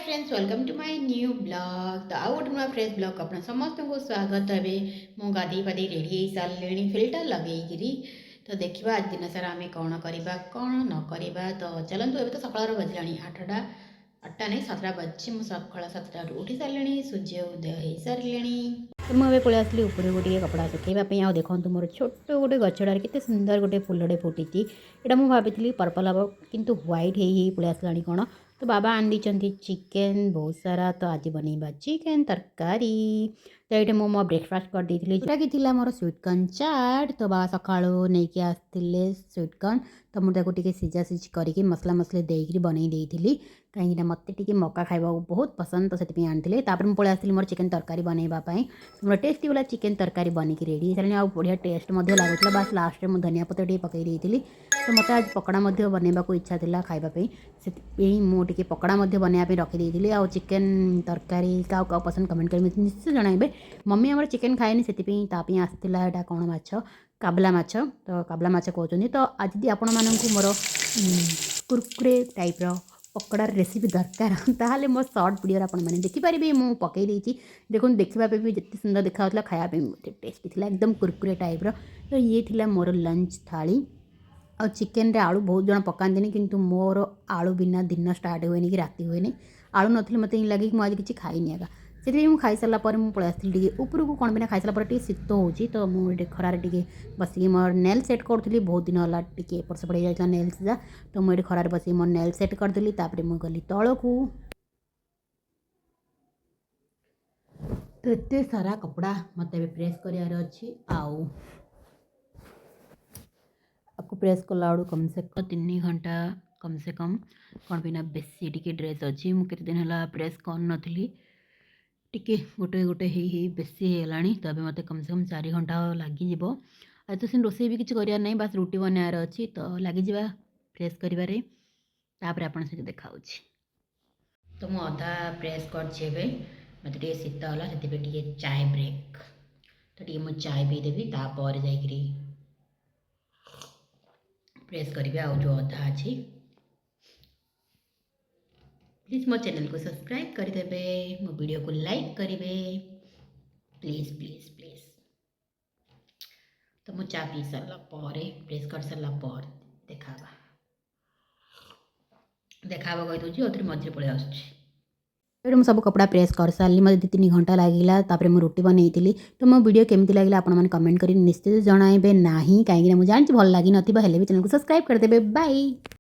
Friends, welcome to my new vlog. ତ ଆଉ ଗୋଟେ ନୂଆ ଫ୍ରେଶ୍ ବ୍ଲଗ୍ ଆପଣ ସମସ୍ତଙ୍କୁ ସ୍ୱାଗତ। ଏବେ ମୁଁ ଗାଧେଇ ପାଧେଇ ରେଡ଼ି ହେଇସାରିଲିଣି ଫିଲ୍ଟର ଲଗେଇକିରି। ତ ଦେଖିବା ଆଜି ଦିନ ସାରା ଆମେ କ'ଣ କରିବା, କ'ଣ ନ କରିବା। ତ ଚାଲନ୍ତୁ, ଏବେ ତ ସକାଳର ବାଜିଲାଣି 8ଟା, 8ଟା ନାଇଁ, 7ଟା ବାଜିଛି। ମୁଁ ସକାଳ 7ଟାରୁ ଉଠି ସାରିଲିଣି, ସୂର୍ଯ୍ୟ ଉଦୟ ହେଇସାରିଲେଣି। ତ ମୁଁ ଏବେ ପଳେଇ ଆସିଲି ଉପରକୁ ଟିକେ କପଡ଼ା ଶୁଖେଇବା ପାଇଁ। ଆଉ ଦେଖନ୍ତୁ, ମୋର ଛୋଟ ଗୋଟେ ଗଛଟାରେ କେତେ ସୁନ୍ଦର ଗୋଟେ ଫୁଲଟେ ଫୁଟିଛି। ଏଇଟା ମୁଁ ଭାବିଥିଲି ପର୍ପଲ୍ ହେବ, କିନ୍ତୁ ହ୍ୱାଇଟ୍ ହେଇ ହେଇ ପଳେଇ ଆସିଲାଣି କ'ଣ। ତ ବାବା ଆଣିଦେଇଛନ୍ତି ଚିକେନ୍ ବହୁତ ସାରା, ତ ଆଜି ବନେଇବା ଚିକେନ୍ ତରକାରୀ। ତ ଏଇଠି ମୁଁ ମୋ ବ୍ରେକଫାଷ୍ଟ କରିଦେଇଥିଲି, ଯେଉଁଟାକି ଥିଲା ମୋର ସୁଇଟ୍ କର୍ନ ଚାଟ୍। ତ ବାବା ସକାଳୁ ନେଇକି ଆସିଥିଲେ ସୁଇଟ୍ କର୍ନ, ତ ମୁଁ ତାକୁ ଟିକେ ସିଝା ସିଝି କରିକି ମସଲା ମସଲି ଦେଇକିରି ବନେଇ ଦେଇଥିଲି, କାହିଁକିନା ମୋତେ ଟିକେ ମକା ଖାଇବାକୁ ବହୁତ ପସନ୍ଦ, ତ ସେଥିପାଇଁ ଆଣିଥିଲେ। ତାପରେ ମୁଁ ପଳେଇ ଆସିଥିଲି ମୋର ଚିକେନ୍ ତରକାରୀ ବନେଇବା ପାଇଁ। ମୋର ଟେଷ୍ଟି ବାଲା ଚିକେନ୍ ତରକାରୀ ବନିକି ରେଡ଼ି ହେଇସାରିଲାଣି ଆଉ ବଢ଼ିଆ ଟେଷ୍ଟ ମଧ୍ୟ ଲାଗୁଥିଲା। ବାସ୍, ଲାଷ୍ଟରେ ମୁଁ ଧନିଆ ପତ୍ର ଟିକେ ପକାଇ ଦେଇଥିଲି। ତ ମୋତେ ଆଜି ପକୋଡ଼ା ମଧ୍ୟ ବନେଇବାକୁ ଇଚ୍ଛା ଥିଲା ଖାଇବା ପାଇଁ, ସେଥିପାଇଁ ମୁଁ ଟିକେ ପକୋଡ଼ା ମଧ୍ୟ ବନେଇବା ପାଇଁ ରଖିଦେଇଥିଲି। ଆଉ ଚିକେନ୍ ତରକାରୀ କାହାକୁ କାହାକୁ ପସନ୍ଦ, କମେଣ୍ଟ କରି ମୋତେ ନିଶ୍ଚୟ ଜଣାଇବେ। ମମି ଆମର ଚିକେନ୍ ଖାଏନି, ସେଥିପାଇଁ ତା ପାଇଁ ଆସିଥିଲା ଏଇଟା କ'ଣ ମାଛ, କାବଲା ମାଛ। ତ କାବଲା ମାଛ କହୁଛନ୍ତି। ତ ଆଜି ଯଦି ଆପଣମାନଙ୍କୁ ମୋର କୁରକୁରେ ଟାଇପ୍ର ପକୋଡ଼ାର ରେସିପି ଦରକାର, ତାହେଲେ ମୋ ସର୍ଟ ଭିଡ଼ିଓରେ ଆପଣମାନେ ଦେଖିପାରିବେ, ମୁଁ ପକାଇ ଦେଇଛି। ଦେଖନ୍ତୁ, ଦେଖିବା ପାଇଁ ବି ଯେତେ ସୁନ୍ଦର ଦେଖାଯାଉଥିଲା, ଖାଇବା ପାଇଁ ମଧ୍ୟ ଟେଷ୍ଟି ଥିଲା, ଏକଦମ କୁରକୁରେ ଟାଇପ୍ର। ତ ଇଏ ଥିଲା ମୋର ଲଞ୍ଚ ଥାଳି। ଆଉ ଚିକେନରେ ଆଳୁ ବହୁତ ଜଣ ପକାନ୍ତିନି, କିନ୍ତୁ ମୋର ଆଳୁ ବିନା ଦିନ ଷ୍ଟାର୍ଟ ହୁଏନି କି ରାତି ହୁଏନି। ଆଳୁ ନଥିଲେ ମୋତେ ହିଁ ଲାଗେ କି ମୁଁ ଆଜି କିଛି ଖାଇନି ଏକା। ସେଥିପାଇଁ ମୁଁ ଖାଇସାରିଲା ପରେ ମୁଁ ପଳେଇ ଆସିଥିଲି ଟିକେ ଉପରକୁ। କ'ଣ ପାଇଁ ନା ଖାଇସାରିଲା ପରେ ଟିକେ ଶୀତ ହେଉଛି, ତ ମୁଁ ଏଠି ଖରାରେ ଟିକେ ବସିକି ମୋର ନେଲ୍ ସେଟ୍ କରୁଥିଲି। ବହୁତ ଦିନ ହେଲା ଟିକେ ଏପଟ ସେପଟ ହେଇଯାଇଥିଲା ନେଲ୍ସ ଯା, ତ ମୁଁ ଏଠି ଖରାରେ ବସିକି ମୋର ନେଲ୍ ସେଟ୍ କରିଦେଲି। ତାପରେ ମୁଁ ଗଲି ତଳକୁ। ତ ଏତେ ସାରା କପଡ଼ା ମୋତେ ଏବେ ପ୍ରେସ୍ କରିବାର ଅଛି। ଆଉ ଆକୁ ପ୍ରେସ୍ କଲା ବେଳକୁ କମ୍ ସେ କମ୍ 3 ଘଣ୍ଟା କମ୍ ସେ କମ୍। କ'ଣ ପାଇଁ ନା ବେଶୀ ଟିକେ ଡ୍ରେସ୍ ଅଛି। ମୁଁ କେତେ ଦିନ ହେଲା ପ୍ରେସ୍ କରିନଥିଲି, ଟିକେ ଗୋଟେ ଗୋଟେ ହେଇ ହେଇ ବେଶୀ ହେଇଗଲାଣି। ତ ଏବେ ମୋତେ କମ୍ ସେ କମ୍ 4 ଘଣ୍ଟା ଲାଗିଯିବ। ଆଉ ତ ସେମିତି ରୋଷେଇ ବି କିଛି କରିବାର ନାହିଁ, ବାସ୍ ରୁଟି ବନେଇବାର ଅଛି। ତ ଲାଗିଯିବା ପ୍ରେସ୍ କରିବାରେ, ତାପରେ ଆପଣଙ୍କ ସହିତ ଦେଖା ହେଉଛି। ତ ମୁଁ ଅଧା ପ୍ରେସ୍ କରିଛି। ଏବେ ମୋତେ ଟିକେ ଶୀତ ହେଲା, ସେଥିପାଇଁ ଟିକେ ଚାଏ ବ୍ରେକ୍। ତ ଟିକେ ମୁଁ ଚାଏ ପିଇଦେବି, ତାପରେ ଯାଇକିରି ପ୍ରେସ୍ କରିବି ଆଉ ଯେଉଁ ଅଧା ଅଛି। ପ୍ଲିଜ୍ ମୋ ଚ୍ୟାନେଲକୁ ସବସ୍କ୍ରାଇବ୍ କରିଦେବେ, ମୋ ଭିଡ଼ିଓକୁ ଲାଇକ୍ କରିବେ, ପ୍ଲିଜ୍ ପ୍ଲିଜ୍ ପ୍ଲିଜ୍। ତ ମୁଁ ଚା ପିଇ ସାରିଲା ପରେ, ପ୍ରେସ୍ କରିସାରିଲା ପରେ ଦେଖା ହେବା। ଦେଖା ହେବା କହିଦେଉଛି, ଆଉଥରେ ମଝିରେ ପଳେଇ ଆସୁଛି। ଏଇଠି ମୁଁ ସବୁ କପଡ଼ା ପ୍ରେସ୍ କରିସାରିଲି। ମୋତେ 2-3 ଘଣ୍ଟା ଲାଗିଲା। ତାପରେ ମୁଁ ରୁଟି ବନେଇଥିଲି। ତ ମୋ ଭିଡ଼ିଓ କେମିତି ଲାଗିଲା, ଆପଣମାନେ କମେଣ୍ଟ କରି ନିଶ୍ଚିତ ଜଣାଇବେ ନାହିଁ, କାହିଁକିନା ମୁଁ ଜାଣିଛି ଭଲ ଲାଗିନଥିବ। ହେଲେ ବି ଚ୍ୟାନେଲକୁ ସବସ୍କ୍ରାଇବ୍ କରିଦେବେ। ବାଇ।